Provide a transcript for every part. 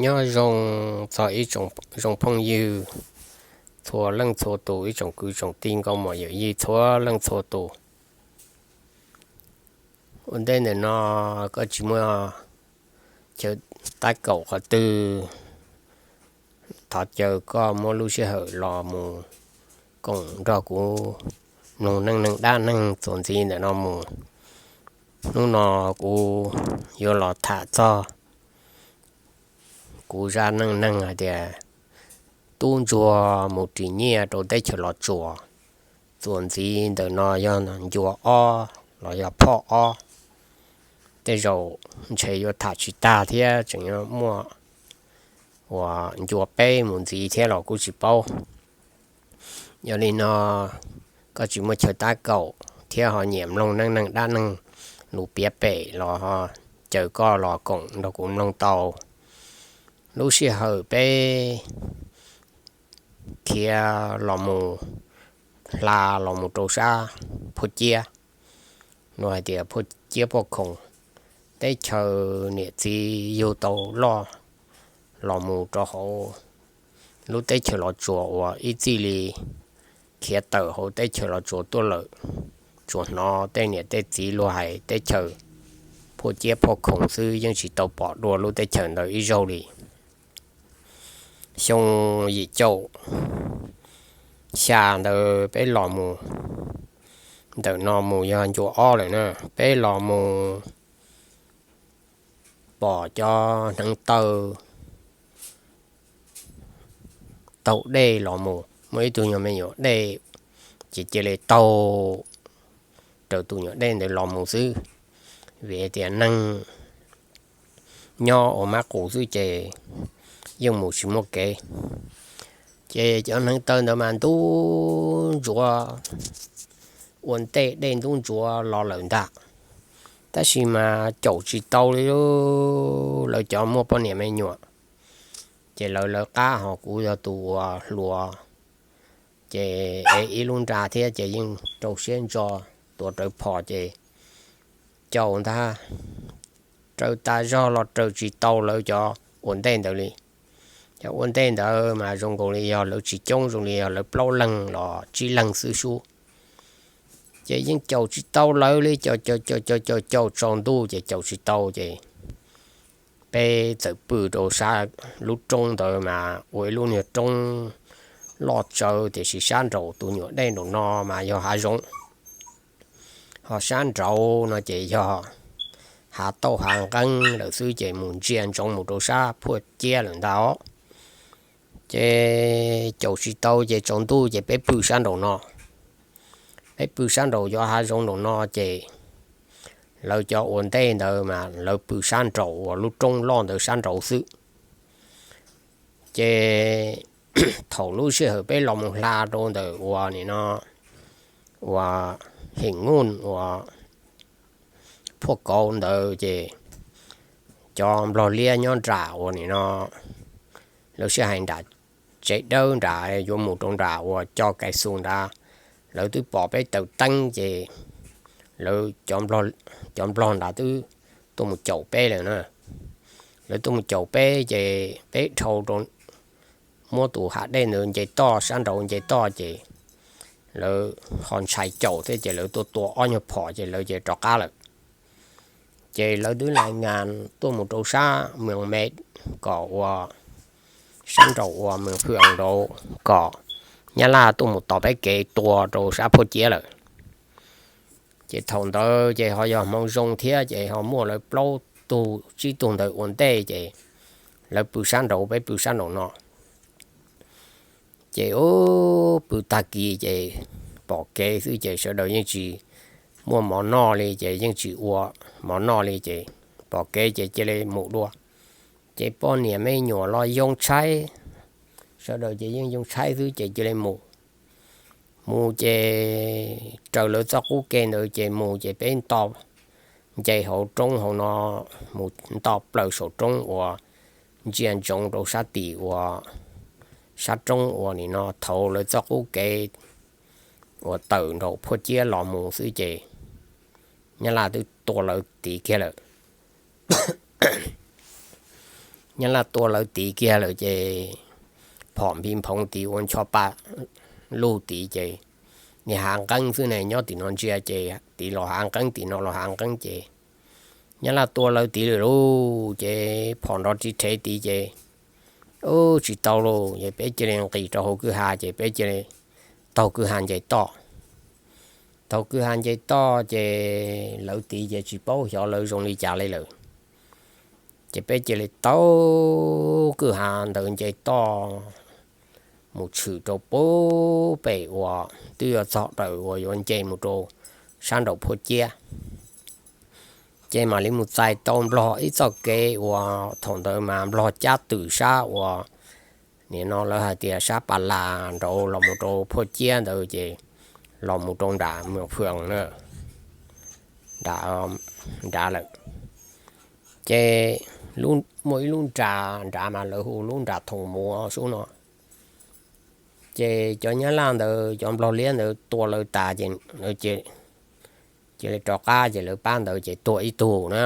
Nyob zoo txog ib tsoom zoo phooj ywg txhua leej txhua tus, ib tsoom kwv tsoom tij nkauj muam yawm yij txhua leej txhua tus. Ua ntej ntawm no koj tsis muaj chaw tab kaum qhov twg, thov caw koj muab lub sij hawm los mus koom nrog kuv mloog neej neeg dab neeg txuas ntxiv ntawm no mus. Hnub no kuv yuav los tham txog kuv zaj neej neeg hais tias tub ntsuag mus ris nyiaj rau teb chaws Los Tsuas. Txuas ntxiv ntawm no yog ncua ob los yog phoj ob. Tej zaum ntshe yuav tham tsis tag thiab tseem yuav muaj uas ncua peb mus ntxiv thiab los kuj tsis paub. Yog li no koj tsis muaj chaw tab kaum thiab ho nyiam mloog neej neeg dab neeg lus piav pem los ho caw koj los koom nrog kuv mloog tau. Lub sij hawm peb khiav los mus, hla los mus rau sab Phuaj Ciab, no hais tias Phuaj Ciab Phuaj Khoom, teb chaws niam txiv yug tau loj los mus rau hauv lub teb chaws Los Tsuas uas ib txij li khiav tawm hauv teb chaws Los Tsuas tuaj lawm, tsuas hnov tej niam tej txiv luag hais teb chaws Phuaj Ciab Phuaj Khoom xwb, yeej tsis tau pom dua lub teb chaws ntawd ib zaug li. Xyoo yim caum xya ntawd peb los mus, ntawm no mus yog ncua ob lawm na, peb los mus pom cov hneev taw taug dej los mus, muaj ib tug nyuag me nyuam dej ces cia li taug raws tus nyuam dej ntawd los mus xwb, vim tias neeg nyob ua mab qus xwb ces yeej mus tsis muaj kev. Ces cov hneev taw ntawd mas ntub ntsuav, ua ntej dej ntub ntsuav los lawm ntag, tab sis mas caum tsis tau li. Lawv cov muaj poj niam me nyuam, ces lawv lawv qab ho kuv yog tus uas hluas, ces ev ib lub nra thiab ces yeej rau siab ntso tuav rawv phom ces caum ntag, raws tas zog los raws tsis tau lawv cov ua ntej ntawd li. Cov ua ntej ntawd mas zoo nkaus li yog lawv tsis coob, zoo li yog lawv plaub leeg los tsib leeg xwb sub, ces yeej caum tsis tau lawv li. Caum caum caum caum caum caum tsaus ntuj ces caum tsis tau ces peb txawm pw rau sab lub roob ntawd mas ua ib lub niag roob loj tsawv, tiam sis sab nraum tus nyuam dej nraum no mas yog hav zoov, ho sab nraud no ces yog hav tauj hav nqeeb lawm xwb, ces mus ntsia ntsoov mus rau sab Phuaj Ciab lawm ntag os. Ces caum tsis tau ces tsaus ntuj ces peb pw sab nraum no. Peb pw sab nraum cov hav zoov nraum no ces lawv cov ua ntej ntawd mas lawv pw sab nraum uas lub roob loj ntawd sab nraud xwb. Ces thaum lub sij hawm peb los mus hla rau ntawm uas nim no uas Heem Nuj uas Phuaj Kauv ntawd ces cov nplog liab nyob nram uas nim no lawv sib hais nram tsev dawb nram yuav mus rau nram uas coj Kais Xus nrad, lawv twb pom peb taws teeb ces lawv cov nplog nrad twb tuaj mus caum peb lawm na. Lawv tuaj mus caum peb ces peb dhau rau, muab tus hav dej ntawd nce toj sab nraud nce toj ces lawv ho ntshai caum thiab ces lawv tuaj tua ob nyuag phom ces lawv ces rov qab lawm. Ces lawv twb lais ngas tuaj mus rau sab Moos Me kom uas sab nraum uas Moos Phwj Ees nraud kom Nyab Laj tuaj mus tos peb kev tua rau sab Phuaj Ciab lawm. Ces thaum ntawd ces ho yog hmoov zoo thiab ces ho muaj lawv plaub tug tsib tug ntawd ua ntej ces lawv pw sab nraud peb pw sab nraum no. Ces ub pw tag kis ces pom kev xwb ces sawv daws yeej tsis muaj mov noj li ces yeej tsis ua mov noj li ces pom kev ces cia li mus dua. Ces poj niam me nyuam los yoo tshaib, sawv daws ces yeej yoo tshaib xwb ces cia li mus. Mus ces raws lawv txoj qub ke ntawd ces mus ces peb nto nce hauv roob hauv no, mus nto plaws saum roob uas ntsia ntsoov rau sab tim uas sab roob uas nim no thaum lawv txoj qub kev uas tawm nraum Phuaj Ciab los mus xwb ces Nyab Laj twb tua lawv tid kiag lawm. Nyab laj tua lawv tid kiag lawm ces phom nphi nphoov tid ua ncho pa luj tid ces niag hav nqeeb xwb ne, nyob tim no ntsia ces tid los hav nqeeb, tim no los hav nqeeb ces nyab laj tua lawv tid lawm lauj. Ces phom nrov ri rhev tid ces ub tsis tau lauj, ces peb cia li nqis rau hauv kwj ha ces peb cia li taug kwj ha nce toj. Taug kwj ha nce toj ces lawv tid ces tsis paub xyov lawv zoo li cas li lawm. Ces peb cia li taug kwj ha ntawd nce toj mus tshwm rau pub pem uas twb yuav txog daws uas yuav nce mus rau sab nraum Phuaj Ciab. Ces mam li mus txais tau Nplog ib txoj kev uas thaum ntawd mas Nplog cab twm sab uas nim no lawv hais tias sab Pas Las nraud los mus rau Phuaj Ciab ntawd ces los mus rau nram Mws Phwm na, nram, nrad lawm. Ces muaj ib lub nra, nrad mas lawv hu lub nra Thoom Muv sub no. Ces cov Nyab Laj ntawd, cov Nplog liab ntawd tua lawv tas ces cia li rov qab ces lawv pab ntawd ces tuag ib tug na.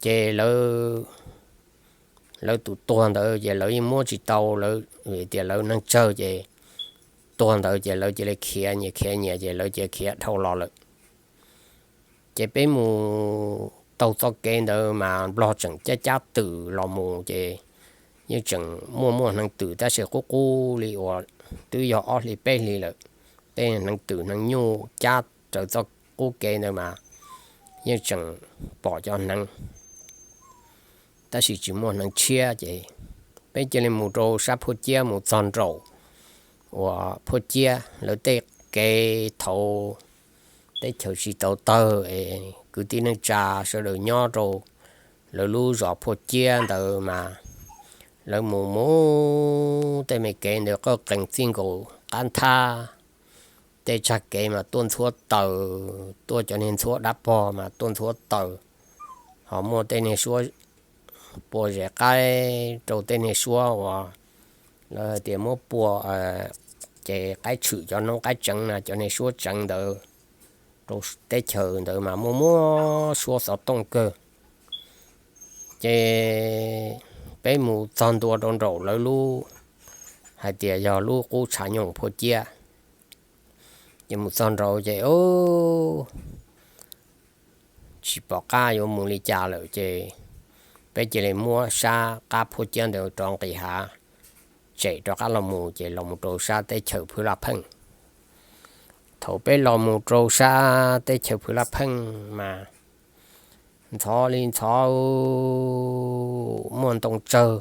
Ces lawv tus tuag ntawd ces lawv yeej muab tsis tau, lawv tias lawv neeg tsawg ces tuag ntawd ces lawv cia li khiav nyias khiav nyias ces lawv cia li khiav dhau los lawm. Ces peb mus taug txoj kev ntawd mas Nplog tseem cab cab twm los mus ces yeej tseem muaj muaj hneev twm tab sis qub qub li uas twb yog ob hlis peb hlis lawm. Tej hneev twm hneev nyuj cab raws txoj qub kev ntawd mas yeej tseem pom cov hneev, tab sis tsis muaj hneev tshiab ces peb cia li mus rau sab Phuaj Ciab mus txog nraum uas Phuaj Ciab lawv tej kev thaud teb chaws tsis tau tawg es kwv tij neej tsa sawv daws nyob rau lawv lub zos Phuaj Ciab ntawd mas lawv mus mus tej me kev ntawd qawj qees txij nkaus qab nthab. Tej tsag kev mas tuaj ntxhuav taws, tuaj cov niag ntxhuav dab pog mas tuaj ntxhuav taws, ho muaj tej niag suab pua zes qaib rau tej niag suab uas lawv hais tias muab pua ces qaib tshwm cov noob qaib tseev na, cov niag suab tseev ntawd rau teb chaws ntawd mas muaj muaj suab xov tooj kawg. Ces peb mus txog ntua rau nraum lawv lub hais tias yog lub qub tshav nyoog Phuaj Ciab. Ces mus txog nraud ces tsis pom qab yuav mus li cas lawm ces peb cia li muab sab qab Phuaj Ciab ntawd rov nqis hav tsem rov qab los mus ces los mus rau sab teb chaws Phwj Laj Pheej. Thaum peb los mus rau sab teb chaws Phwj Laj Pheej mas ntxhov li ntxhov, muaj ntoo tsawg.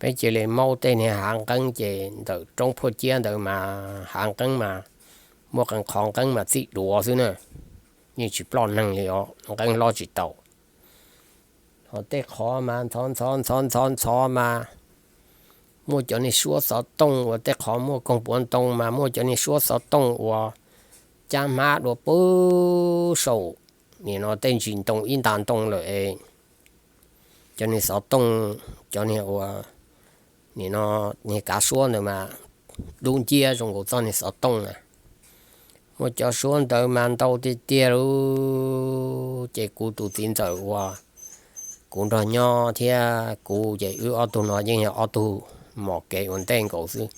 Peb cia li maub tej niag hav nqeeb ces ntawm roob Phuaj Ciab ntawd mas hav nqeeb mas muaj qee qhov nqeeb mas txij duav xwb na, yeej tsis ploj neeg li os, nqeeb hlob tsis tau. Ho tej qhov mas ntxhov ntxhov ntxhov ntxhov ntxhov mas muaj cov niag suab xov tooj uas tej qhov muaj koog puav ntoo mas muaj cov niag suab xov tooj uas cab hmab dua puag saum nim no tej ntsis ntoo ib nta ntoo lawm es cov niag xov tooj, cov niag ua nim no niag kav suab ntawd mas dub nciab zoo nkaus txoj niag xov tooj na. Muaj cov suab ntawd mas ntau tiag tiag lauj. Ces kuv tus txiv ntxawm uas kuv nrog nyob thiab kuv ces wb ob tug no yeej yog ob tug mos kev ua ntej nkaus xwb.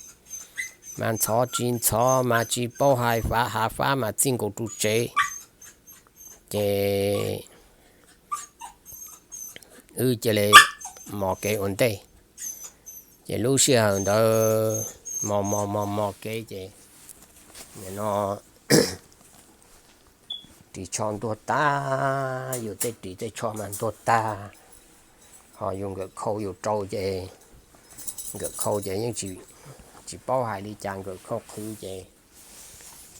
Mas ntxhov tsis ntxhov mas tsis paub hais, fav hav fab mas txij nkaus ru tsev. Ces wb cia li mos kev ua ntej. Ces lub sij hawm ntawd mos mos mos mos kev ces nim no ris tsho ntuag tag, yus tej ris tej tsho mas ntuag tag, ho yus nkawm khau yus rau ces nkawm khau ces yeej tsis paub hais li cas, nkawm khau qhwv ces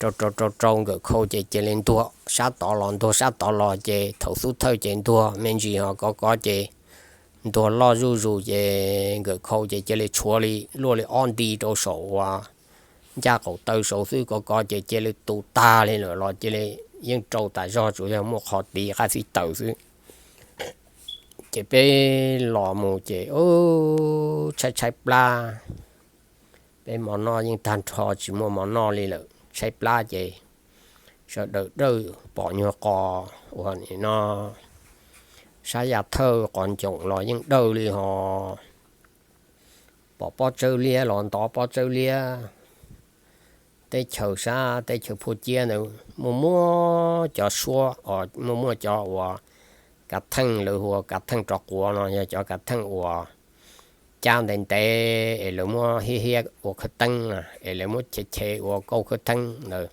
rau rau rau rau nkawm khau ces cia li ntuag sab tod los ntuag sab tod los ces thaum xub thawj ces ntuag me ntsis ho kov kov ces ntuag loj zuj zus ces nkawm khau ces cia li tshuav li luaj li ob nti rau saum uas ncaj qaum taw saud xwb, kov kov ces cia li tu tag li lawm los cia li yeej rau tas zog, tsuas yog muaj qhov tiv qab txij taws xwb. Ces peb los mus ces tshaib tshaib plab, peb mov noj yeej tag nrho tsis muaj mov noj li lawm, tshaib plab ces sawv daws dawj pom nyuag qos uas nim no sab yaj thawj qos ncoom los yeej dawj li hos, pom pob tsawb liab los ntov pob tsawb liab. Teb chaws sab teb chaws Phuaj Ciab ntawd muaj muaj cov suab, muaj muaj cov uas kav theej, lawv hu ua kav theej rov quav no, yog cov kav theej uas cab ntev ntev es lawv muab hiab hiab ua khawb teeb, es lawv muab chev chev ua kauj khawb teeb ntawd.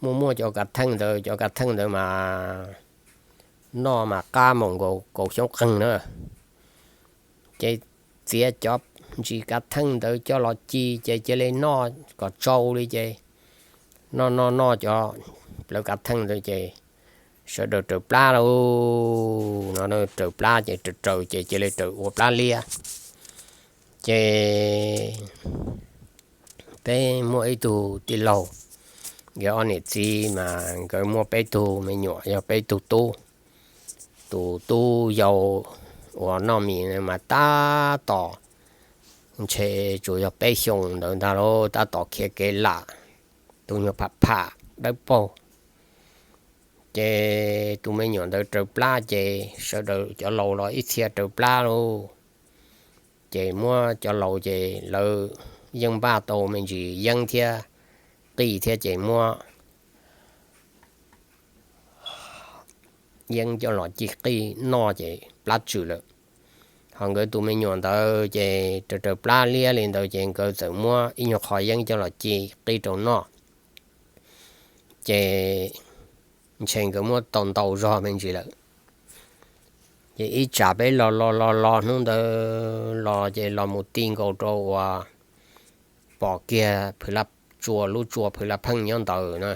Muaj muaj cov kav theej ntawd, cov kav theej ntawd mas noj mas qab mus nkaus kaum xyoob qeeg na. Ces txiav cov ntsis kav theej ntawd coj los ci ces cia li noj kom tsau li ces noj noj noj cov plawv kav theej ntawd ces sawv daws raws plab lauj. No raws plab ces raws raws ces cia li raws ua plab liab. Ces peb muaj ib tug tij laug, nkawd ob niam txiv mas nkawd muaj peb tug me nyuam yog peb tug tub. Tus tub yau uas noj mis mas tab tom ntshe tsuas yog peb xyoos ntawd ntag lauj, tab tom khiav kev lam, tus nyuag pham pham dawb paug. Ces tus me nyuam ntawd raws plab ces sawv daws cov laus los ib txhia raws plab lauj. Ces muab cov laus ces lawv yeej npaj tau me ntsis yeeb thiab qij thiab ces muab yeeb coj los ci qij noj ces plab tsawg lawm. Ho nkawd tus me nyuam ntawd ces raws raws plab liab li ntawd ces nkawd txawm muab ib nyuag qho yeeb coj los ci qij rau noj. Ces ntshe nkawd muab tau ntau zog me ntsis lawm. Ces ib tsam peb los los los los hnub ntawd los ces los mus ti nkaus rau uas pom kiag Phwv Laj Tsua lub tsua Phwv Laj Pheej nyob ntawd na.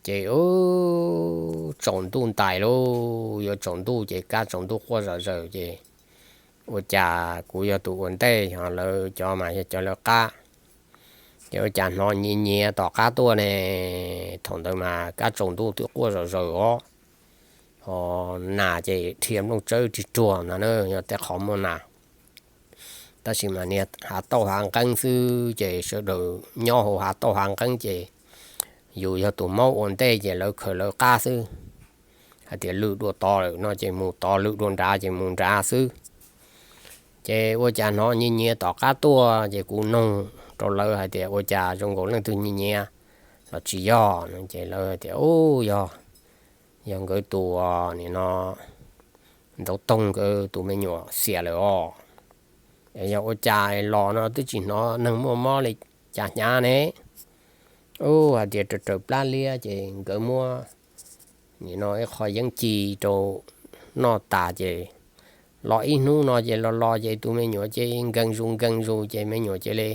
Ces ub, tsaus ntuj ntais lauj, yuav tsaus ntuj ces kab tsaus ntuj quaj zom zaws ces ua cas kuv yog tus ua ntej ho lawv cov mas yog cov lawv qab. Ces ua cas hnov nyiav nyiav tom qab tuaj ne. Thaum ntawd mas kab tsaus ntuj twb quaj zom zaws os, ho nas ces dhia nplooj tsawb rig ruag ntag na, yog tej qhov muaj nas. Tab sis mas niag hav tauj hav nqeeb xwb ces sawv daws nyob hauv hav tauj hav nqeeb ces yus yog tus maub ua ntej ces lawv khaws lawv qab xwb. Hais tias lwj dua tod lawm no ces mus tod, lwj dua nrad ces mus nrad xwb. Ces ua cas hnov nyiav nyiav tom qab tuaj ces kuv noog rau lawv hais tias ua cas zoo nkaus leej twg nyiav nyiav los tsis yog no ces lawv tias ub, yog, yog nkawd tus, nim no, Ntaus Toog nkawd tus me nyuam xiam lawm os. Yog ua cas los no twb tsis hnov neeg muaj mob li cas hnyav ne. Ub, hais tias raws raws plab liab ces nkawd muab nim no ib qho yeeb ci rau noj tas ces los ib hnub no ces los los ces tus me nyuam ces nkees zus nkees zus ces me nyuam cia li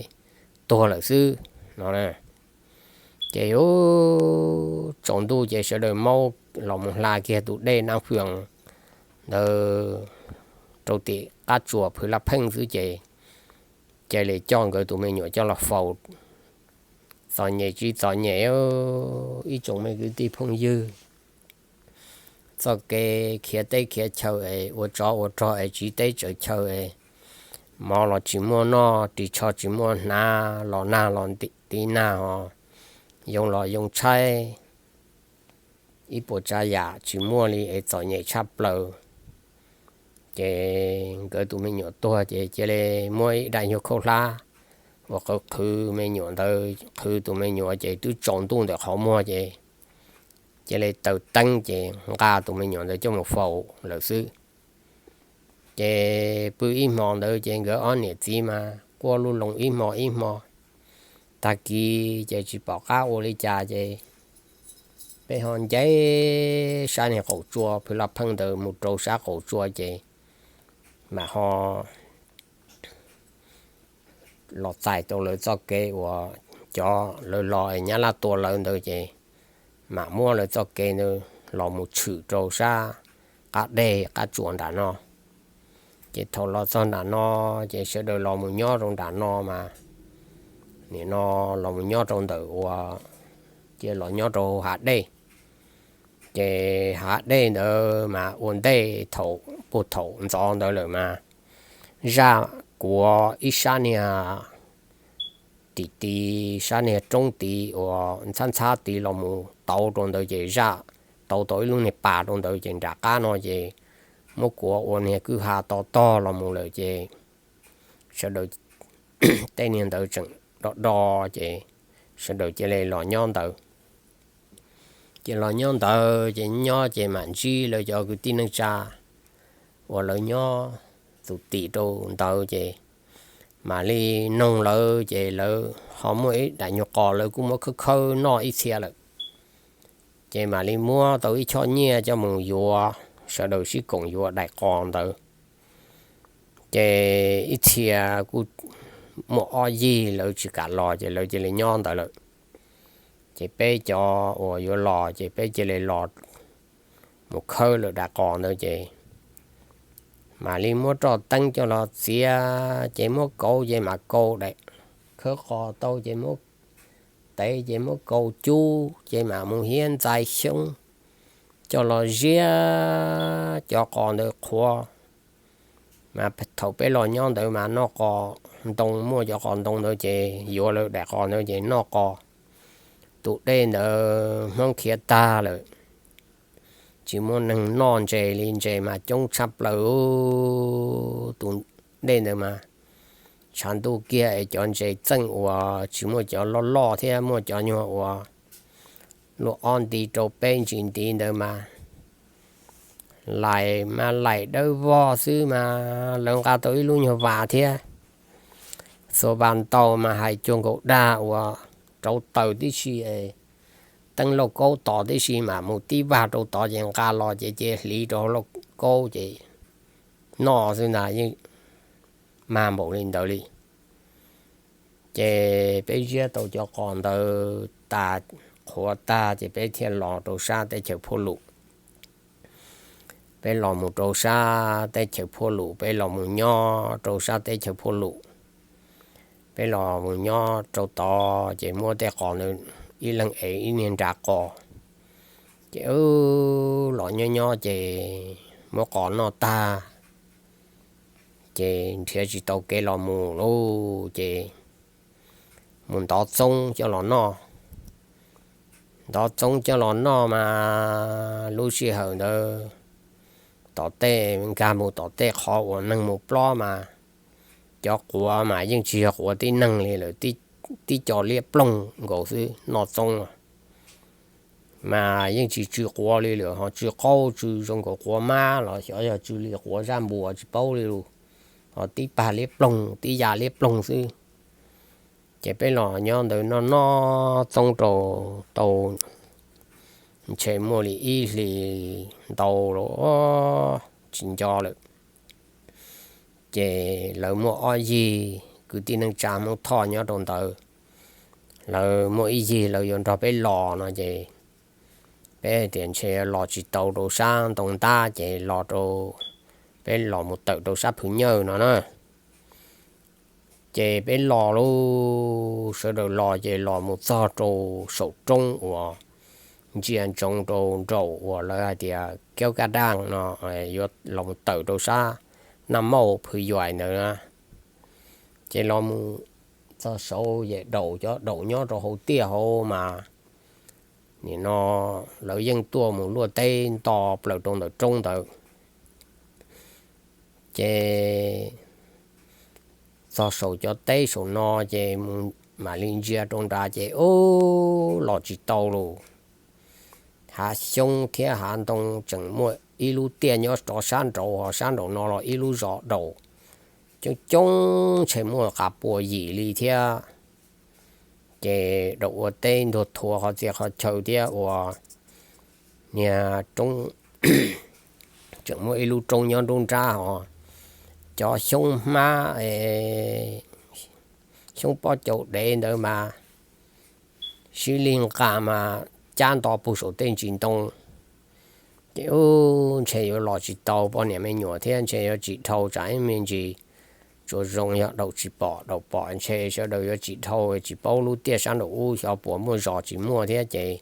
tuag lawm xwb no. Ces ub, tsaus ntuj ces sawv daws maub los mus hla kiag tus dej Nab Fwm ntawd rau tim qab tsuas Phwv Laj Pheej xwb ces cia li coj nkawd tus me nyuam coj los faus. Txom nyem tsis txom nyem, ib tsoom me kwv tij phooj ywg, txoj kev khiav teb khiav chaw es ua tsov ua rog es tsiv teb tsaws chaw es mov los tsis muaj noj, ris tsho tsis muaj hnav, los nag los tiv nag os, yoo los yoo tshaib, ib puas tsav yam tsis muaj li es txom nyem tshaj plaws. Ces nkawd tus me nyuam tuag ces cia li muab ib daim nyuag khaub hlab uas qhwv qhwv me nyuam ntawd, qhwv tus me nyuam ces twb tsaus ntuj ntawm qhov muag ces cia li taws teeb ces nqa tus me nyuam ntawd coj mus faus lawm xwb. Ces pw ib hmo ntawd ces nkawd ob niam txiv mas quaj lub loo ib hmo ib hmo. Tag kis ces tsis pom qab ua li cas ces peb ho nce sab niag qaum tsua Phwv Laj Pheej ntawd mus rau sab qaum tsua ces mam ho los txais tau lawv txoj kev uas cov lawv los es Nyab Laj tua lawv ntawd ces mam muab lawv txoj kev ntawd los mus tshwm rau sab qab deg qab tsuas nram no. Ces thaum los txog nram no ces sawv daws los mus nyob rau nram no mas, nim no los mus nyob rau ntawm uas cia los nyob rau hav dej. Ces hav dej ntawd mas ua ntej thaum puag thaum ntxov ntawd lawm mas zaj kuav ib sab niag tim tid, sab niag roob tid uas ntxhab ntxhab tid los mus tauv rau ntawd ces zaj tauv tau ib lub niag pas rau ntawd ces nram qab no ces muab kuav ua niag kwj ha to tog los mus lawm ces sawv daws tej niag ntawd tseem do do ces sawv daws cia li los nyob ntawd. Ces los nyob ntawd ces nyob ces mam ntsib lawv cov kwv tij neej tsa uas lawv nyob tus tim rau ntawd ces mam li noog lawv ces lawv ho muaj ib daim nyuag qos lawv kuj muab khawb khawb noj ib txhia lawm. Ces mam li muab tau ib choj nyiaj coj mus yuav, sawv daws sib koom yuav daim qos ntawd. Ces ib txhia kuj muaj ob yig lawv tsis kam los ces lawv cia li nyob ntawd lawm. Ces peb cov uas yuav los ces peb cia li los mus khawb lawm daim qos ntawd ces mam li muab roj teeb coj los txiav ces muab kauv ces mam kauv daim, khawb qos tau ces muab tev ces muab kauv cub ces mam mus hiab ntxais xyoob coj los ziab cov qos ntawd qhuav. Mas thaum peb los nyob ntawd mas noj qos ntoo, muaj cov qos ntoo ntawd ces yuav lawv daim qos ntawd ces noj qos. Tus dej ntawd Hmoob khiav tag lawm, tsis muaj neeg noj ntses li, ntses mas coob tshaj plaws. Tus dej ntawd mas tshav ntuj kiag es cov ntses txeej uas tsis muaj cov loj loj thiab muaj cov nyuag uas luaj ob nti rau peb ntsis ntiv ntawd mas lais mas lais dawb vog xwb mas lawv nqa tau ib lub nyuag vas thiab. Xuas vas ntaus mas hais cuag nkaus dag uas rauv taws tib si, teeb lauj kaub tos tib si mas mus tib vag rau tod ces nqa los ces cia hliv rau lauj kaub ces noj xwb ntag, yeej mag npaum li ntawd li. Ces peb ziab tau cov qos ntawd tas, qhuav tag ces peb thiaj los rau sab teb chaws Phuaj Lum. Peb los mus rau sab teb chaws Phuaj Lum, peb los mus nyob rau sab teb chaws Phuaj Lum. Peb los mus nyob rau tod ces muab tej qos ntawd ib leeg ev ib niag nra qos. Ces los nyob nyob ces muab qos noj tag ces nrhiav tsis tau kev los mus lauj, ces mus ntov txoob coj los noj. Ntov txoob coj los noj mas lub sij hawm ntawd tom tej, nkag mus tom tej qhov uas neeg mus plob mas cov quav mas yeej tsis yog quav tib neeg li lawm, tib co liab ploog nkaus xwb noj txoob. Mas yeej tsis tsw quav li lawm, ho tsw qaub tsw zoo nkaus quav mab los xyov yog tsw li quav zaj npuas tsis paub li lus, ho tib pag liab ploog tib ya liab ploog xwb. Ces peb los nyob ntawd noj noj txoob rau tau ntshe muaj li ib hlis ntau los tsis nco lawm. Ces lawv muaj ob yig kwv tij neej tsa Hmoob Thoj nyob rau ntawd, lawv muaj ib yig lawv yuav nrog peb los no ces peb tias ntshe los tsis tau rau sab ntoo ntab ces los rau, peb los mus tawm rau sab Phwv Nyawj no na. Ces peb los lauj, sawv daws los ces los mus txog rau saum roob uas ntsia ntsoov rau nraum uas lawv hais tias Kiab Kaj Daj no, yuav los mus tawm rau sab Naj Mauj Phwv Yuais ntawd na. Ces los mus txog saud ces daum, cov daum nyob rau hauv tiaj hauv mas nim no lawv yeej tuaj mus luaj teb nto plaws rau ntawm roob ntawd. Ces txog saum cov teb saum no ces mam li ntsia rau nrad ces ub, los tsis tau lus. Hav xyoob thiab hav ntoo tseem muaj ib lub tiaj nyob rov sab nraud, ho sab nraum no los ib lub zos daum coob coob, ntshe muaj qas pua yim li thiab. Ces daum ua teb ntuag thua qhov txhia qhov chaw thiab ua niag roob, tseem muaj ib lub roob nyob nruab nrab ho cov xyoob hmab, xyoob pob cau dev ntawd mas sib li nqa mas cab nto puag saum tej ntsis ntoo. Ces ub, ntshe yuav los tsis tau poj niam me nyuam thiab, ntshe yuav tsis dhau tsam ib me ntsis tsuas zoo yog daum tsis pom, daum pom ntshe sawv daws yuav tsis dhau, tsis paub lub tiaj sab nraum ub xyov puas muaj zos tsis muaj thiab ces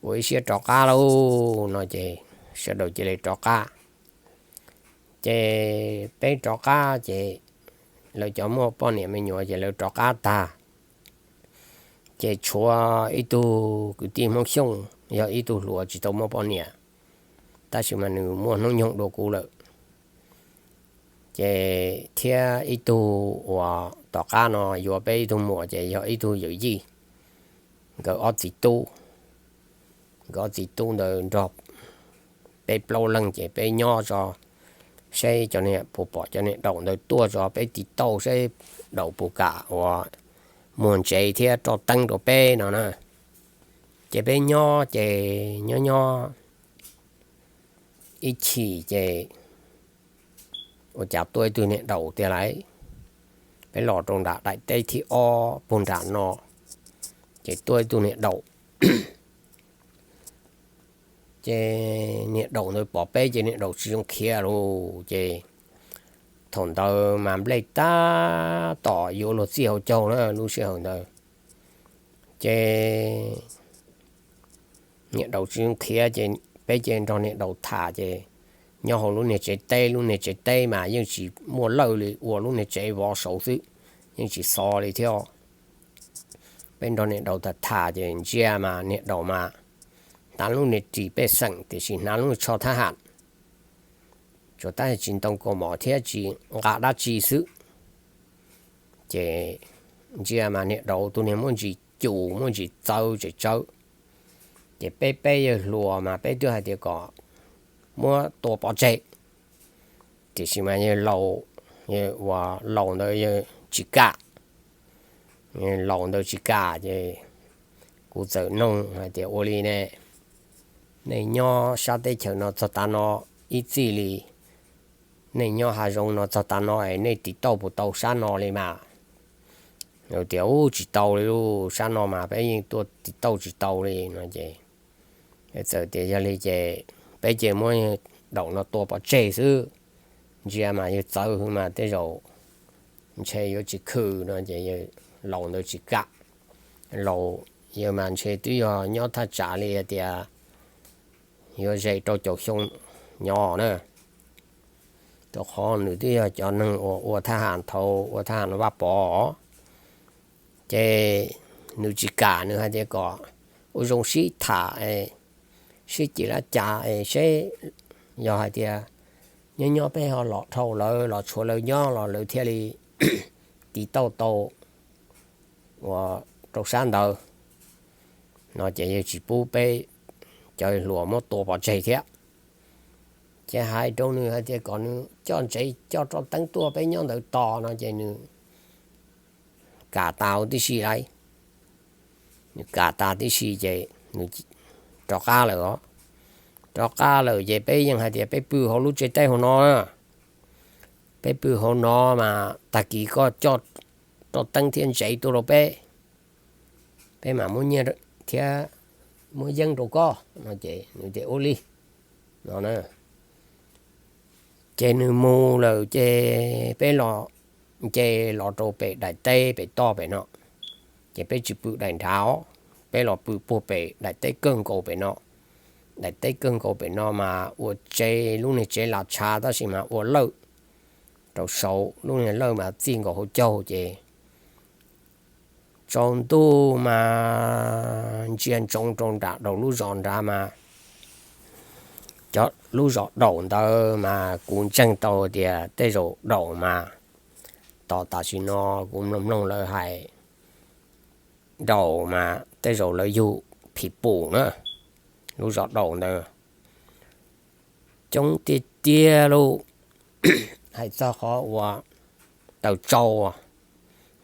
ua ib siab rov qab lauj no ces sawv daws cia li rov qab. Ces peb rov qab ces lawv cov muaj poj niam me nyuam ces lawv rov qab tag. Ces tshuav ib tug kwv tij Hmoob Xyooj yog ib tug hluas tsis tau muaj poj niam, tab sis mas nws muaj hnub nyoog dua kuv lawm. Ces thiab ib tug uas tom qab no yuav peb ib tug muam ces yog ib tug yawm yij, nkawd ob txiv tub, nkawd ob txiv tub ntawd nrog peb plaub leeg ces peb nyob tso, saib cov niag puas pom cov niag daum ntawd tuaj tso peb tiv tauj saib daum puas kam uas muag ntsev thiab roj teeb rau peb no na. Ces peb nyob ces nyob nyob ib chim ces ua cas tuaj ib tug niag daum tiag lauj. Peb los rau nram daim teb thib ob puag nram no, ces tuaj ib tug niag daum. Ces niag daum ntawd pom peb ces niag daum tsis zoo khiav lawm ces thaum ntawd mas nplej tab tom yuav luag txij hauv caug na lub sij hawm ntawd. Ces niag daum tsis zoo khiav ces peb ces nrog niag daum tham ces nyob hauv lub niag tsev teb, lub niag tsev teb mas yeej tsis muaj lawj li, ua lub niag tsev vov saud xwb, yeej tsis xo li thiab. Peb nrog niag daum tham tham ces ntsia mas niag daum mas hnav lub niag ris pej xeem tiam sis hnav lub tsho thab ham, tsuas tab tsis ntoo kaus mom thiab tsis nqa dab tsi xwb. Ces ntsia mas niag daum tus niag muaj ntsis cum muaj ntsis txawv tsem tsawv. Ces peb peb yawg hluas mas peb twb hais tias kom muab tua pov tseg, tiam sis mas yawg laus, yawg uas laus ntawd yawg tsis kam. Laus ntawd tsis kam ces kuv txawm noog hais tias ua li ne, nej nyob sab teb chaws no txog tav no ib txij li, nej nyob hav zoov no txog tav no es nej tiv tauj puas tau sab no li mas? Tias ub tsis tau li lauj, sab no mas peb yeej tuaj tiv tauj tsis tau li no ces txawm tias yog li ces peb ces muab daum no tua pov tseg xwb, ntsia mas yawg txawv hwv mas tej zaum ntshe yuav tsis khwm no ces laus ntawd tsis kam. Laus yawg mas ntshe twb yog nyob thaj tsam li hais tias yuav ze rau caum xyoo nyob na, rau qhov nws twb yog cov neeg uas ua thab ham thaum ua thab ham Vaj Pov. Ces nws tsis kam, nws hais tias kom ua zoo sib tham, sib cim lab cas es seb yog hais tias nyob nyob peb ho los dhau lawv los tshuav lawv nyob los lawv thiaj li tiv tauj tau uas rau sab ntawd no ces yawg tsis pub peb cov hluas muab tua pov tseg thiab. Ces hais rau nws hais tias kom nws coj ntsev coj roj teeb tuaj peb nyob ntawd tos no ces nws kam tas huv tib si lauj. Nws kam tas tib si ces nws rov qab lawm os. Rov qab lawm ces peb yeej hais tias peb pw hauv lub tsev teb hauv no, peb pw hauv no mas tag kis koj coj roj teeb thiab ntsev tuaj rau peb, peb mam muab nyiaj thiab muab yeeb rau koj no ces nws tias ua li no na. Ces nws mus lawm ces peb los nce los rau pem daim teb pem toj pem no, ces peb tsis pw daim nrad, peb los pw puag pem daim teb kawg nkaus pem no. Daim teb kawg nkaus pem no mas ua tsev, lub niag tsev las tshav tab sis mas ua lawj rau saud, lub niag lawj mas txij nkaus hauv caug ces tsaus ntuj mas ntsia ntsoov rau nram daum lub zos nrad mas cov lub zos daum ntawd mas kuv ntseeg tau tias tej zaum daum mas tos tam sim no kuv mloog mloog lawv hais daum mas tej zaum lawv yug phim pum na, lub zos daum ntawd coob tiag tiag lauj. Hais txog qhov uas taws tsau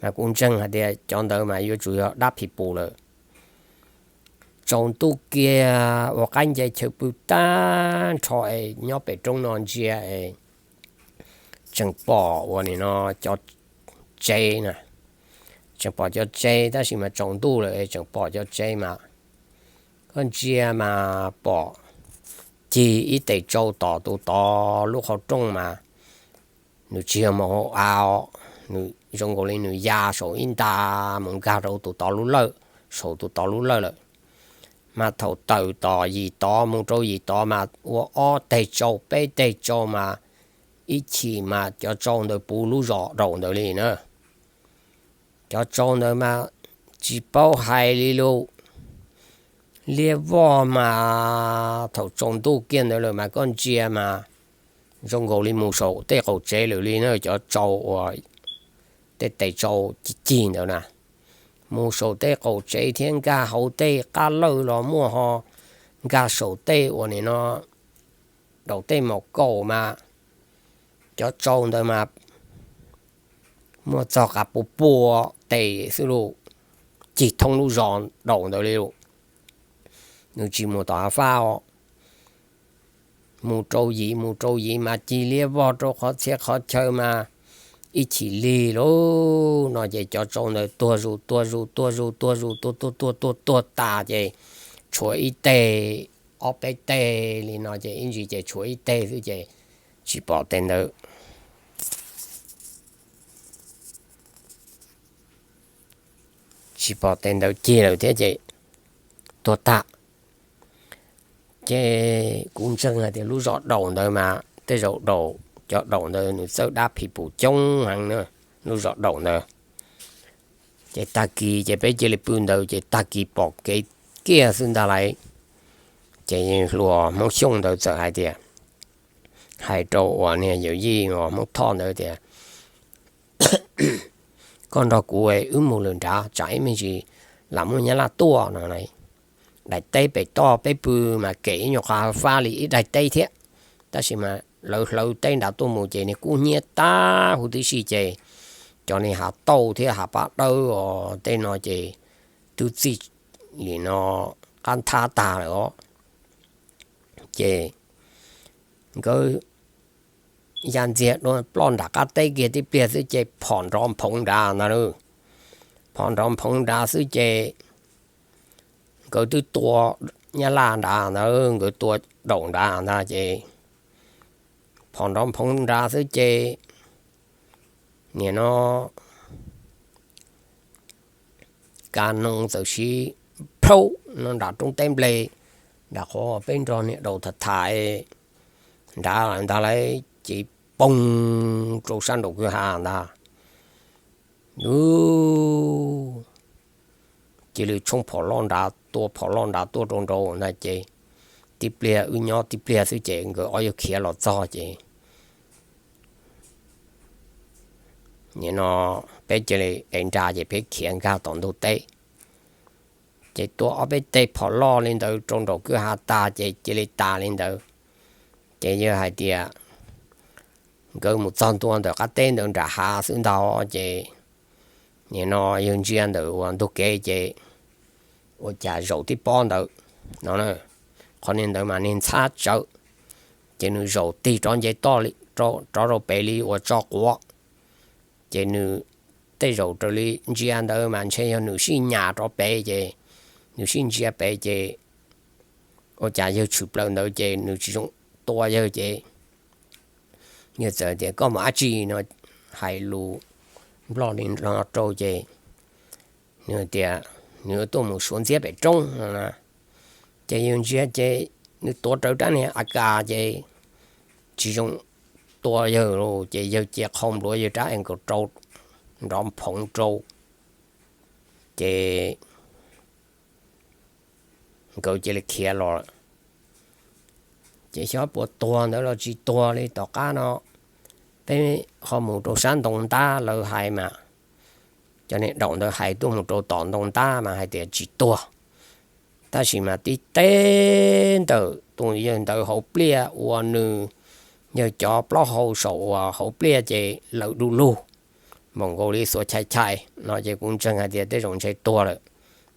mas kuv ntseeg hais tias cov ntawd mas yuav tsum yog dab phim pum lawm. Tsaus ntuj kiag ua qaib nce chaw pw tag nrho es nyob pem roob no ntsia es tseem pom ua nim no cov tsev na, tseem pom cov tsev tab sis mas tsaus ntuj lawm es tseem pom cov tsev mas koj ntsia mas pom cig ib tes tsau tom tus tod lub qhov rooj mas nws tsis yog mus hauv av, nws zoo nkaus li nws ya saum ib nta mus nkag rau tus tod lub lawj, saum tus tod lub lawj lawm. Mas thaum tawm tom yim tod mus rau yim tod mas ua ob teg tsau peb teg tsau mas ib chim mas cov tsau ntawd puv lub zos daum ntawd li na. Cov tsau ntawd mas tsis paub hais li lauj, Liab vog mas thaum tsaus ntuj kiag ntawd lawm mas koj ntsia mas zoo nkaus li mus saum tej qaum tsev lawm li na, cov tsau uas tej tes tsau cig cig ntawd na, mus saum tej qaum tsev thiab nkag hauv tej qab lawj los muaj ho nkag saum tej uas nim no daum tej maum kaum mas cov tsau ntawd mas muaj txog qab pua pua tes xwb lauj, cig thoob lub zos daum ntawd li lauj. Nws tsis mus tom hav fab os, mus rau yim mus rau yim mas cig liab vog rau qhov txhia qhov chaw mas ib chim lig lauj no ces cov tsau ntawd tuag zus tuag zus tuag zus tuag zus tuag tuag tuag tuag tuag tas ces tshuav ib teg ob peb teg li no ces ib ntsis ces tshuav ib teg xwb ces tsis pom tes ntawd tsis pom tes ntawd cig lawm thiab ces tuag tag. Ces kuv ntseeg hais tias lub zos daum ntawd mas tej zaum daum, cov daum ntawd nws txawj dab phim pum coob heev na, lub zos daum ntawd. Ces tag kis ces peb cia li pw ntawd ces tag kis pom kev kiag xwb ntag lauj. Ces hluas Hmoob Xyooj ntawd txawm hais tias, hais rau uas niag yawm yij uas Hmoob Thoj ntawd tias, koj nrog kuv wb mus lawm nrad tsam ib me ntsis lam muaj Nyab Laj tuaj no. Daim teb pem toj peb pw mas kem ib nyuag qhov hav fab li ib daim teb thiab, tab sis mas lawv hlawv teb nrad tuaj mus ces niag kub hnyiab tag huv tib si ces cov niag hav tauj thiab hav pab dawb os tej no ces twb txij li no qab nthab tag lawm os. Ces nkawd ya ntxiag dua ploj nram qab teb kiag tib pliag xwb ces phom nrov nphoov nrad ntag lauj. Phom nrov nphoov nrad xwb ces nkawd twb tua Nyab Laj nrad ntag, nkawd tua daum nrad ntag ces phom nrov nphoov nrad xwb ces nim no ka noog txawm siv plaub no nram roob teb nplej, nram qhov peb nrog niag daum tham tham nrad ntag lauj, ces poog rau sab nraum kwj ha ntag. Ub, cia li tshoob phom loj nrad tuaj, phom loj nrad tuaj rau nraud ntag ces tib pliag wb nyob tib pliag xwb ces nkawd ob yawg khiav los txog ces nim no peb cia li ev nra ces peb khiav nkag tom ntug teb. Ces tua ob peb teg phom loj li ntawd rau nraum kwj ha tag ces cia li tas li ntawd. Ces yawg hais tias nkawd mus txog ntua ntawm qab teb ntawd nram hav xwb ntag ces nim no yawg ntsia ntawm uas ntug kev ces ua cas zaum tib pob ntawd no, qhov niag ntawd mas niag ntxhab tsawv, ces nws zaum tig rov nce toj rov rau pem li uas tso quav. Ces nws tej zaum raws li ntsia ntawd mas ntshe yog nws sij nyas rov pem ces nws sij ntsia pem ces ua cas yawg tshwm plaws ntawd ces nws tsis zoo tua yawg ces yawg txawm tias koj mus dab tsi no, hais lus nplog li no rau ces nws tias nws tuaj mus suav ntxiab pem roob no na. Ces yawg ntsia ces nws tuav rawv rab niag a kas ces tsis zoo tua yawg lauj, ces yawg cia qhau npluav yawg rab es nkaus rau nrov nphoov rau, ces nkawd cia li khiav los. Ces xyov puas tuag ntawd los tsis tuag li. Tom qab no peb ho mus rau sab ntoo ntab lawv hais mas, cov niag daum ntawd hais tuaj mus rau tom ntoo ntab mas hais tias tsis tuag, tab sis mas tib teb ntawm tus yawg ntawd hauv pliaj uas nws yawg cov plaub hau saum uas hauv pliaj ces lawm du lug, npaum nkaus li xuas chais chais no ces kuv ntseeg hais tias tej zaum ntshe tuag lawm.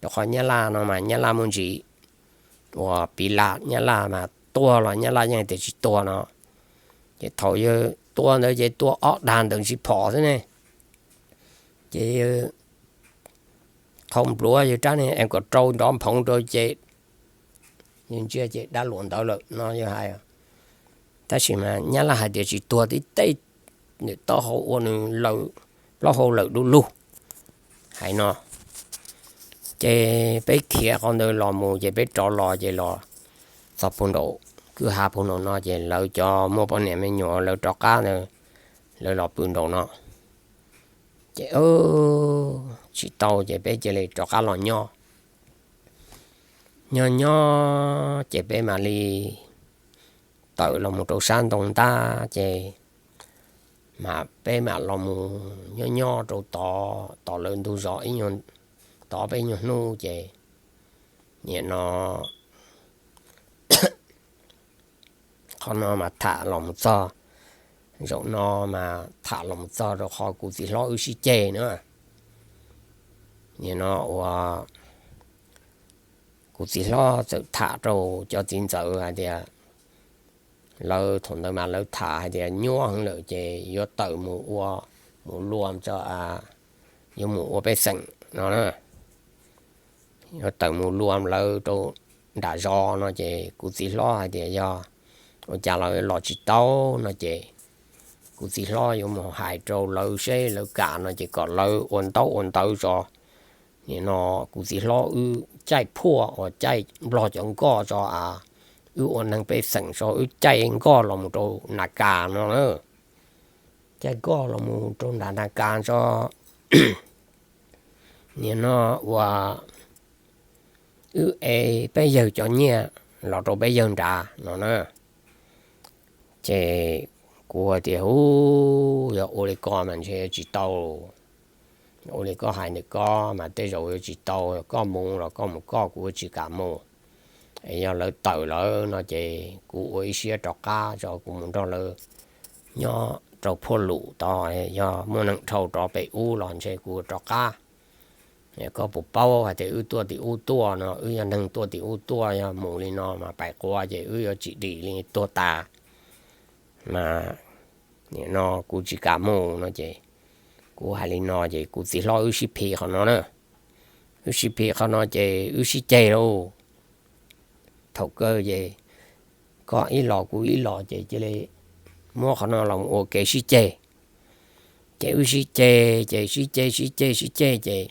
Rau qhov nyab laj no mas nyab laj muaj ntsis uas piv laj, nyab laj mas tuag los nyab laj yeej tias tsis tuag no. Ces thaum yawg tua ntawd ces tua ob dag ntawd ntsis phom xwb ne. Ces yawg qhau npluav yawg rab niag es kom rau nrov nphoov rau ces yawg ntsia ces dab luam ntawd lawm no yawg hais. Tab sis mas nyab laj hais tias tsis tuag, tib teb nws taub hau ua nws lawm, plaub hau lawm du lug hais no. Ces peb khiav qhov ntawd los mus ces peb rov los ces los txog puag nraum kwj ha puag nraum no ces lawv cov muaj poj niam me nyuam lawv rov qab ntawd, lawv los pw nraum no. Ces tsis tau ces peb cia li rov qab los nyob. nyob nyob ces peb mam li tawm los mus rau sab ntoo ntab ces mas peb mam los mus nyob nyob rau tod, tod lawv ntug zos, tod peb nyuag hnub ces nim no qhov no mas tham los mus txog, zaum no mas tham los mus txog rau qhov kuv txiv hlob wb sib ceg na. Nim no ua kuv txiv hlob txawm tham rau cov txiv ntxawm hais tias, lawv thaum ntawd mas lawv tham hais tias nyuaj heev lawm ces yuav tawm mus ua, mus luam tso, yuav mus ua pej xeem no na, yuav tawm mus luam lawv rau nram zos no ces kuv txiv hlob hais tias yog ua cas los los tsis tau no ces kuv txiv hlob yuav mus hais rau lawv seb lawv kam no ces kom lawv ua ntaub ua ntawv tso. Nim no kuv txiv hlob wb caij phuaj uas caij nplog cov nkoj tso, wb ua neeg pej xeem tso wb caij nkoj los mus rau Nas Kas no na, caij nkoj los mus rau nram Nas Kas tso. Nim no ua wb ev peb yawg cov nyiaj los rau peb yawg nrad no na. Ces kuv tias, Ub, yog ua li ko mas ntshe yuav tsis tau. Ua li koj hais ntawm koj mas tej zaum yuav tsis tau, koj mus los koj mus koj, kuv yuav tsis kam mus. Es yog lawv tawm lawm no ces kuv ua ib siab rov qab tso, kuv mus nrog lawv nyob rau Phuaj Lum tod, yog muaj neeg dhau rov pem ub los ntshe kuv rov qab. Koj puas paub hais tias wb tuaj tim ub tuaj no, wb yog neeg tuaj tim ub tuaj, yog mus li no mas pais quav ces wb yuav tsis dim li, tuag tas. Mas nim no kuv tsis kam mus no ces kuv hais li no ces kuv txiv hlob wb sib phim qhov no na. Wb sib phim qhov no ces wb sib ceg lauj. Thaum kawg ces koj ib los kuv ib los ces cia li muab qhov no los ua kev sib ceg. Ces wb sib ceg ces sib ceg sib ceg sib ceg ces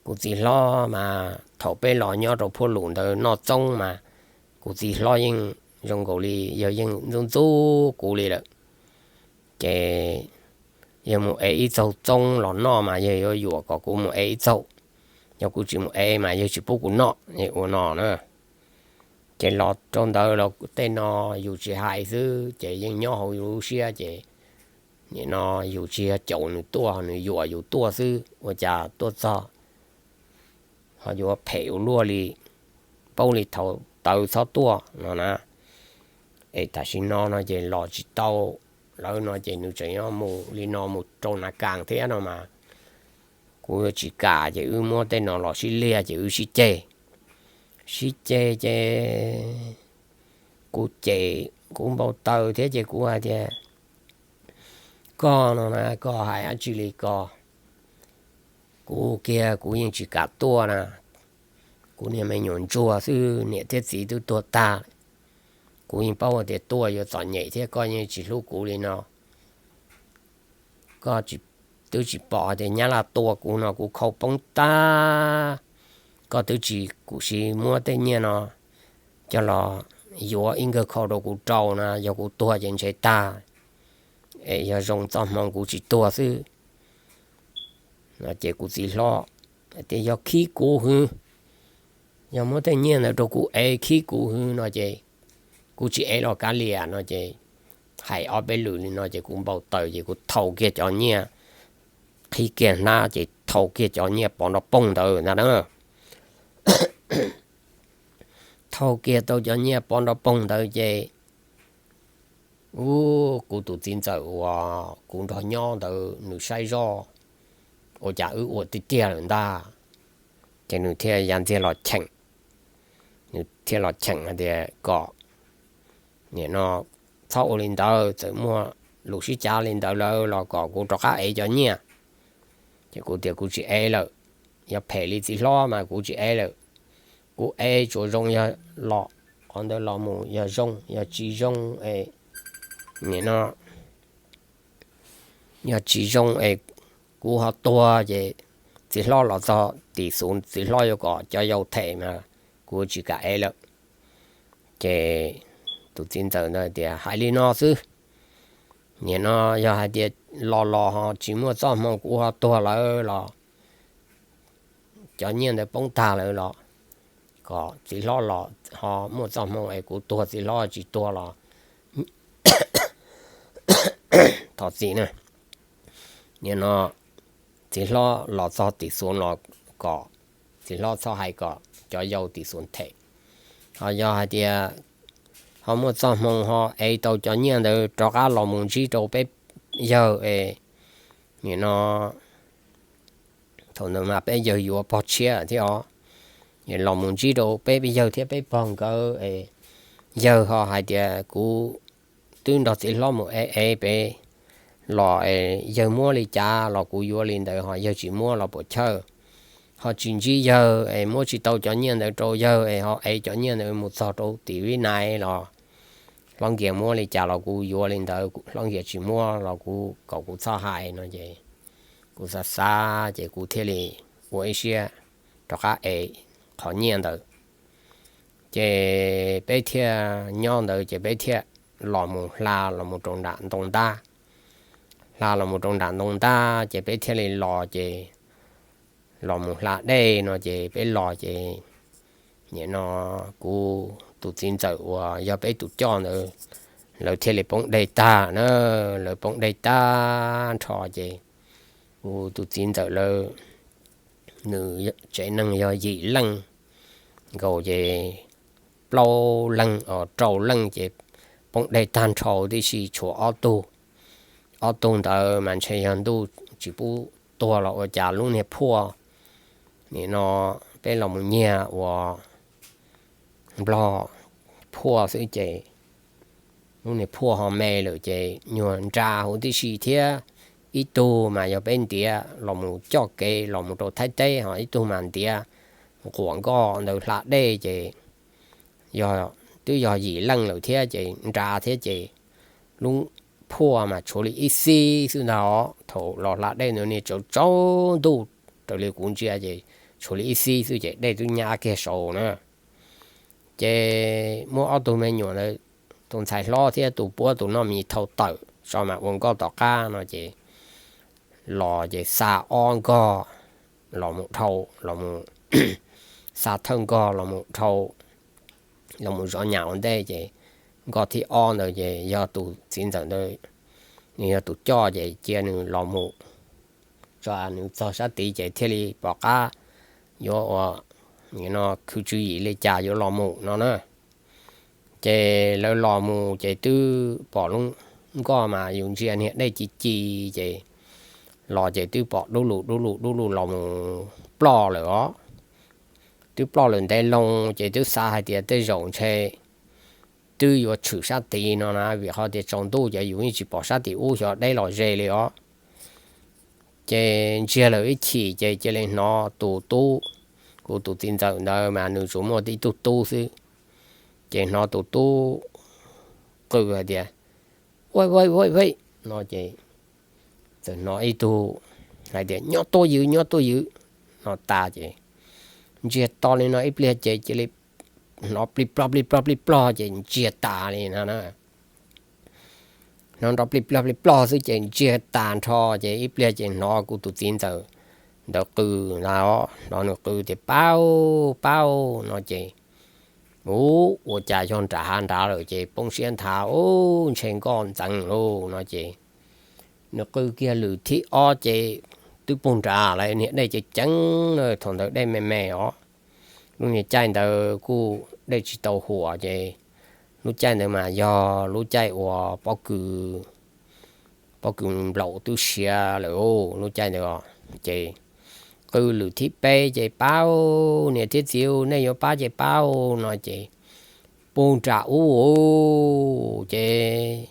kuv txiv hlob mas thaum peb los nyob rau Phuaj Lum ntawd noj txoob mas kuv txiv hlob yeej zoo nkaus li yog yeej ntxub ntxub kuv li lawm. Ces yog mus ev ib txaug txoob los noj mas yog yuav yuam kom kuv mus ev ib txaug. Yog kuv tsis mus ev mas yog tsis pub kuv noj ua no na. Ces los rau ntawd los tej no yus tsis hais xwb ces yeej nyob hauv yus lub siab ces nim no yus tsis yog caum nws tuaj, nws yuam yus tuaj xwb, ua cas tuaj txog ho yuav phem ua luaj li, paub li thaum tawv txhob tuaj no na. Es tam sim no no ces los tsis tau lawm no ces nws tseem yuav mus li no mus rau Nas Kas thiab no mas kuv yuav tsis kam ces wb muab tej no los sib liag ces wb sib ceg. Sib ceg ces kuv cem kuv npau taws thiab ces kuv hais tias, Koj no na, koj hais dab tsi li ko? Kuv kiag kuv yeej tsis kam tuaj na. Kuv niag me nyuam ntsuag xwb, niam thiab txiv twb tuag tag. Kuv yeej paub hais tias tuaj yuav txom nyem thiab koj yeej tsis hlub kuv li no. Koj twb tsis pom hais tias Nyab Laj tua kuv no kuv khau poob tag. Koj twb tsis, kuv sim muab tej nyiaj no coj los yuav ib nkawg khau rau kuv rau na, yog kuv tuag ces ntshe tag. Es yog zoo txoj hmoo kuv tsis tuag xwb. No ces kuv txiv hlob tias yog khib kuv hwv, yog muab tej nyiaj ntawd rau kuv ev khib kuv hwv no ces kuv tsis ev los kav liam no ces hais ob peb lwm li no ces kuv npau taws ces kuv thau kiag cov nyiaj, qhib kiag hnab ces thau kiag cov nyiaj pov nrov poog ntawd ntag na. Thau kiag tau cov nyiaj pov nrov poog ntawd ces, ub, kuv tus txiv ntxawm uas kuv nrog nyob ntawd nws saib zoj, ua cas wb ua tiag tiag lawm ntag. Ces nws thiaj ya ntxiag los cheem, nws thiaj los cheem hais tias kom nim no txhob ua li ntawd, txawm muaj lus sib cav li ntawd lawm los kom kuv rov qab ev cov nyiaj. Ces kuv tias kuv tsis ev lawm, yog phem li txiv hlob mas kuv tsis ev lawm. Kuv ev tsuas zoo yog los qhov ntawd los mus yog zoo, yog tsis zoo es nim no yog tsis zoo es kuv ho tuag ces txiv hlob los txog tim xus txiv hlob yuav kom cov yau them mas kuv tsis kam ev lawm. Ces tus txiv ntxawm ntawd tias hais li no xwb, nim no yog hais tias los los ho tsis muaj txoj hmoo kuv ho tuag lawm los cov nyiaj ntawd poob tag lawm los kom txiv hlob los ho muaj txoj hmoo es kuv tuag txiv hlob tsis tuag los thov txim na. Nim no txiv hlob los txog tim xuv los kom txiv hlob txhob hais kom cov yau tim xuv them. Ho yog hais tias ho muaj txoj hmoo ho ev tau cov nyiaj ntawd rov qab los mus ntsib rau peb yawg es nim no thaum ntawd mas peb yawg yuav pog tshiab thiab os, los mus ntsib rau peb yawg thiab peb pog nkawd es yawg ho hais tias kuv twb nrog txiv hlob mus ev ev pem los es yawg muab li cas los kuv yuav li ntawd, ho yawg tsis muab los puas chawj, ho tsis ntsib yawg es muab tsis tau cov nyiaj ntawd rau yawg es ho ev cov nyiaj ntawd mus txog rau tim Vib Nais los Hlob Nkias muab li cas los kuv yuav li ntawd, Hlob Nkias tsis muab los kuv kom kuv txhob hais no ces kuv xav xav ces kuv thiaj li ua ib siab rov qab ev qhov nyiaj ntawd. Ces peb thiaj nyob ntawd ces peb thiaj los mus hla los mus rau nram ntoo ntab. Hla los mus rau nram ntoo ntab ces peb thiaj li los ces los mus hla dej no ces peb los ces nim no kuv tus txiv ntxawm uas yog peb tus coj ntawd lawv thiaj li poob dej tag na. Lawv poob dej tag nrho ces kuv tus txiv ntxawm lawv nws tsev neeg yog yim leej nkaus ces plaub leeg os rau leej ces poob dej tag nrho tib si tshuav ob tug. Ob tug ntawd mas ntshe yog ntuj tsis pub tuag los ua cas lub niag phuaj nim no peb los mus nyiag ua nplog phuaj xwb ces lub niag phuaj ho me lawm ces nyuag nra huv tib si thiab. Ib tug mas yog peb ntiav los mus coj kev los mus rau Thaib teb, ho ib tug mas ntiav quas nkoj ntawd hla dej ces yog twb yog yim leej lawm thiab ces nra thiab ces lub phuaj mas tshuav li ib xib xwb ntag os. Thaum los hla dej ntawd niag tsaus tsaus ntuj raws li kuv ntsia ces tshuav li ib xib xwb ces dej twb nyab kiag saud na. Ces muaj ob tug me nyuam ntawd, tus ntxhais hlob thiab tus puab tus noj mis thau tawm tso mas ua nkoj tom qab no ces los ces xa ob nkoj los mus dhau los mus xa thawj nkoj los mus dhau los mus zov nyas ua ntej ces nkoj thib ob ntawd ces yog tus txiv ntxawm ntawd nws yog tus coj ces cia nws los mus tso nws txog sab tid ces thiaj li pom qab yuav ua no khwv tswv yim li cas yuav los mus no na. Ces lawv los mus ces twb pom lub nkoj mas yus ntsia niag dej ci ci ces los ces twb pom dub lug dub lug dub lug los mus ploj lawm os. Twb ploj lawm ntev loo ces twb xav hais tias tej zaum ntshe twb yuav tshwm sab tid no na vim qhov tias tsaus ntuj ces yus yeej tsis pom sab tim ub xyov deb los ze li os. Ces ntsiag lawm ib chim ces cia li hnov tus tub, kuv tus txiv ntxawm ntawd mas nws tsuas muaj tib tug tub xwb, ces hnov tus tub qw hais tias, Ua ua ua ua no ces txawm hnov ib tug hais tias, Nyob tuaj ywv, nyob tuaj ywv no tas ces ntsiag to li no ib pliag ces cia li hnov plig plog plig plog plig plog ces ntsiag tas li no na. Hnov nrov plig plog plig plog xwb ces ntsiag tas nrho ces ib pliag ces hnov kuv tus txiv ntxawm ntawd qw ntag, hnov nws qw tias, Pab, pab no ces ua cas yog nram hav nrad lawm ces poob siab nthav, Ub, ntshe nkoj ntxeev lauj no ces nws qw kiag lwm thib ob ces twb puag nrad lawm, niag dej ceev ceev na, thaum ntawd dej me me os. Lub niag caij ntawd kuj dej tsis tau huam ces lub caij ntawd mas yog lub caij uas pob kws, pob kws nplaum twb siav lawm lub caij ntawd. Ces qw lwm thib peb ces, Pab, niam thiab txiv, nej yuav pab ces pab no ces puag nram ub ces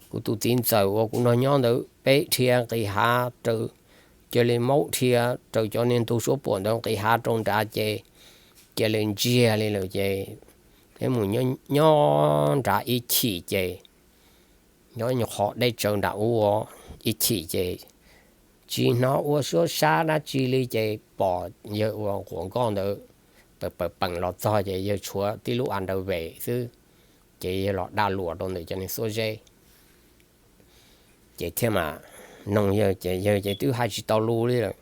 kuv tus txiv ntxawm uas kuv nrog nyob ntawd peb dhia nqis hav raws, cia li maub dhia raws cov niag ntug suab puam ntawd nqis hav rau nrad ces cia li ntsiag li lawm ces peb mus nyob nrad ib chim ces nyob nyuag qhov deb tsawv nram ub ib chim ces tsis hnov ua suab sab dab tsi li ces pom yawg ua quas nkoj ntawd pawm pawm peem los txog ces yawg tshuav tib lub a nraw vem xwb, ces yawg los daj luam rau ntawm cov niag xuab zeb. Ces thiaj mam noog yawg ces yawg ces twb hais tsis tau lus li lawm.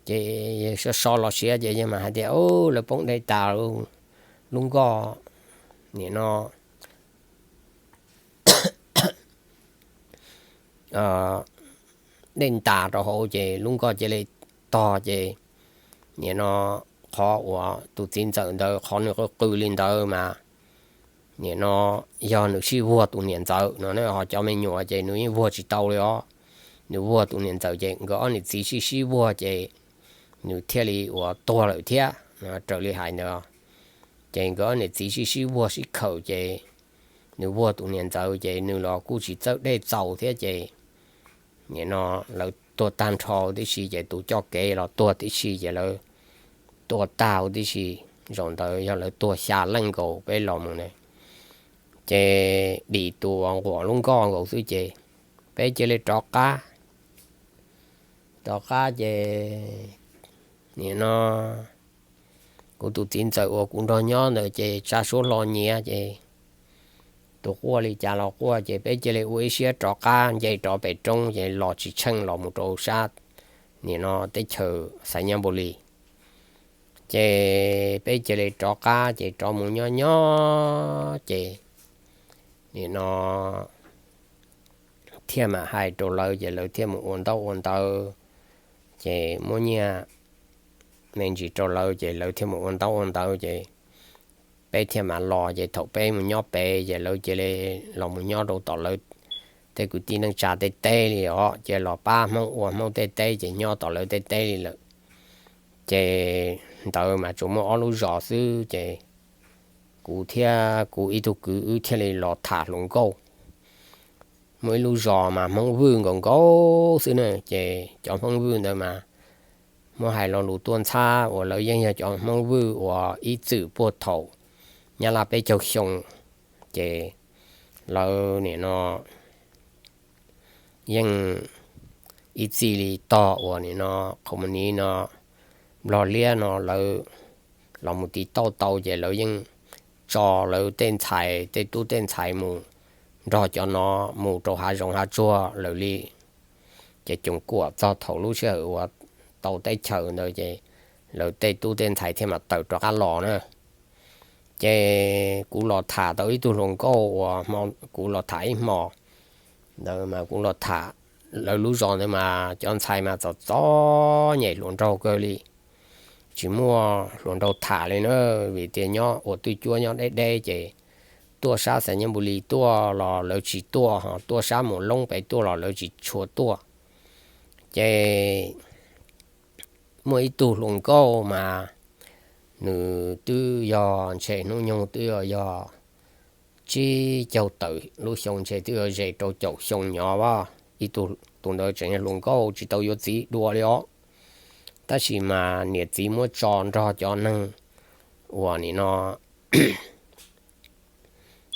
Ces so so los siav ces yawg mam hais tias, Lawv poob dej tas lub nkoj, nim no dej ntas rau hauv ces lub nkoj cia li tog ces nim no qhov uas tus txiv ntxawm ntawd qhov nws qw qw li ntawd mas nim no yog nws sib vuag tus niam ntxawm no, ho cov me nyuam ces nws yeej vuag tsis tau li os. Nws vuag tus niam ntxawm ces nkawd ob niam txiv sib sib vuag ces nws thiaj li uas tuag lawm thiab, raws li hais ntawd. Ces nkawd ob niam txiv sib sib vuag sib khawm ces nws vuag tus niam ntxawm ces nws los kuj tsis txawj dej txaus thiab ces nim no lawv tuag tag nrho tib si ces tus coj kev los tuag tib si ces lawv tuag tag huv tib si. Zaum ntawd yog lawv tuag xya leej nkaus peb los mus na, ces dim tus nquam lub nkoj nkaus xwb ces peb cia li rov qab. Rov qab ces nim no kuv tus txiv ntxawm uas kuv nrog nyob ntawd ces tsa suab hlo nyiav ces tus quaj li cas los quaj ces peb cia li ua ib siab rov qab nce rov pem roob ces los tsis tsheej los mus rau sab nim no teb chaws Xaiv Nyab Npu Lis. Ces peb cia li rov qab ces rov mus nyob nyob ces nim no thiaj mam hais rau lawv ces lawv thiaj mus ua ntaub ua ntawv ces muab nyiaj me ntsis rau lawv ces lawv thiaj mus ua ntaub ua ntawv ces peb thiaj mam los ces thaum peb mus nyob pem ces lawv cia li los mus nyob rau tom lawv tej kwv tij neej tsa tej teb li os, cia los pab Hmoob ua Hmoob tej teb ces nyob tom lawv tej teb li lawm. Ces ntawd mas tsuas muaj ob lub zos xwb ces kuv thiab kuv ib tug kwv wb thiaj li los tham hluas nkauj. Muaj ib lub zos mas Hmoob Vwj nkaus nkaus xwb na, ces cov Hmoob Vwj ntawd mas muab hais lo lus tuaj ntxhab uas lawv yeej yog cov Hmoob Vwj uas ib txwm puag thaum Nyab Laj peb caug xyoo, ces lawv nim no yeej ib txij li tog uas nim no qhov muag niv no Nplog liab no lawv los mus tiv tauj tau ces lawv yeej tso lawv tej ntxhais tej tub tej ntxhais mus nrog cov no mus rau hav zoov hav tsuag lawm li. Ces coom kuam txog thaum lub sij hawm uas tau teb chaws ntawd ces lawv tej tub tej ntxhais thiaj mam tawm rov qab los na. Ces kuv los tham tau ib tug hluas nkauj uas kuv los tham ib hmos ntawd mas kuv los tham lawv lub zos ntawd mas cov ntxhais mas txom txom nyem hluas nraug kawg li, tsis muaj hluas nraug tham li na, vim tias nyob ua twj cuab nyob deb deb ces tuaj sab Xais Nyab Npu Lis tuaj los lawv tsis tuaj, ho tuaj sab Mus Loob pem tuaj los lawv tsis tshua tuaj. Ces muaj ib tug hluas nkauj mas nws twb yog ntshe hnub nyoog twb yog, yog tsib caug tawm lub xyoo, ntshe twb yog ze rau caum xyoo nyob as. Ib tug, tus ntawd tseem yog hluas nkauj tsis tau yuav txiv dua li os, tab sis mas niam txiv muab tso nrog cov neeg uas nim no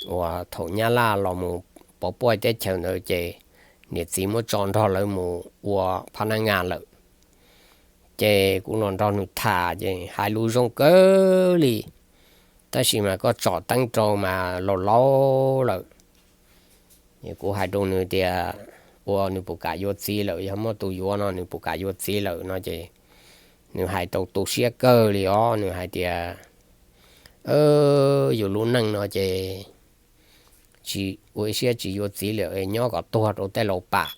uas thaum Nyab Laj los mus pov puaj teb chaws ntawd ces niam txiv muab tso nrog lawv mus ua phab nab ngas lawm. Ces kuv los nrog nws tham ces hais lus zoo kawg li, tab sis mas koj tsom teeb rau mas laus laus lawm. Kuv hais rau nws tias ua nws puas kam yuav txiv lawm, yog muaj tus yuav no nws puas kam yuav txiv lawm no ces nws hais tau tu siab kawg li os, nws hais tias yus lub neej no ces tsis ua ib siab tsis yuav txiv lawm, nyob kom tuag rau tej laus pam.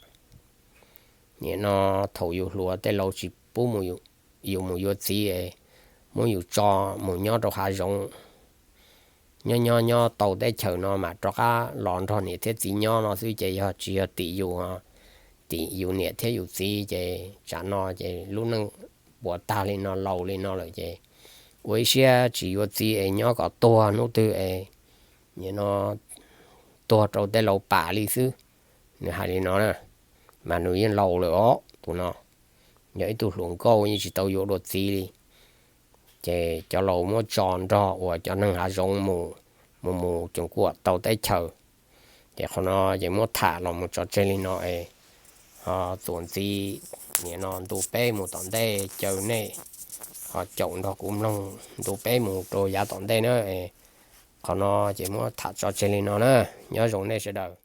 Nim no thaum yus hluas tej laus tsis pub yus mus yuav txiv, muab yus tso mus nyob rau hav zoov, nyob nyob nyob tau teb chaws no mas rov qab los nrog niam thiab txiv nyob no xwb ces yog tsis yog tim yus, tim yus niam thiab yus txiv ces tsam no ces lub neej puas tag li no laus li no lawm ces ua ib siab tsis yuav txiv es nyob kom tuag hnub twg es nim no tuag rau tej laus pam li xwb. Nws hais li no na, mas nws yeej laus lawm os, tus no yog ib tug hluas nkauj yeej tsis tau yuav dua txiv li. Ces cov laus muab tso nrog uas cov neeg hav zoov mus, mus mus coom kuam tau teb chaws. Ces qhov no ces muab tham los mus tso tseg li no es ho txuas ntxiv nim no ntu peb mus tom ntej caw nej ho caum nrog kuv mloog ntu peb mus rau yav tom ntej na. Qhov no ces muab tham tso tseg li no na, nyob zoo nej sawv daws.